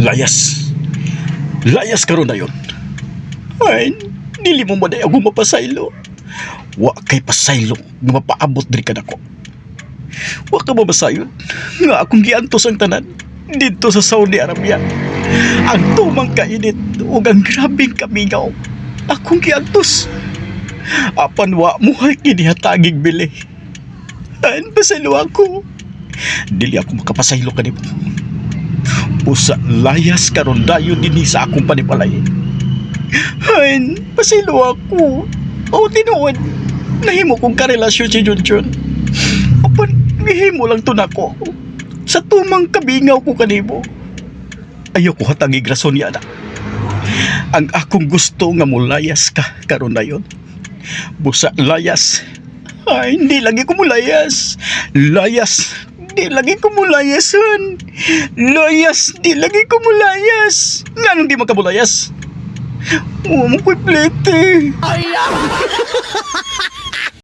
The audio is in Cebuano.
Layas. Layas karon na yon. Ay, dili mo maday ako mapasaylo. Wa kay pasaylo nga mapaabot diri kanako. Wa ka mabasayon nga akong giantos ang tanan didto sa Saudi Arabia. Ang tumang kainit ug ang grabeng kamingaw akong giantos. Apan wa mo kinihatagig bili. An pasaylo ako. Dili ako makapasaylo kanimo. Usa layas karon dayon dinhi sa akong panipalay. Han, pasaylo ako. O tinuod, nahimo kong karelasyon si Junjun. Apan, gihimo lang to nako. Sa tumang kabingaw ko kanimo. Ayaw ko hatagig rason niya na. Ang akong gusto nga mulayas ka karon na yon. Busa layas. Ay, hindi lagi ko mulayas. Layas. Di lagi ko mulayas, han. Layas. Di lagi ko mulayas. Nganong di makamulayas? Wa mo ko'y plete.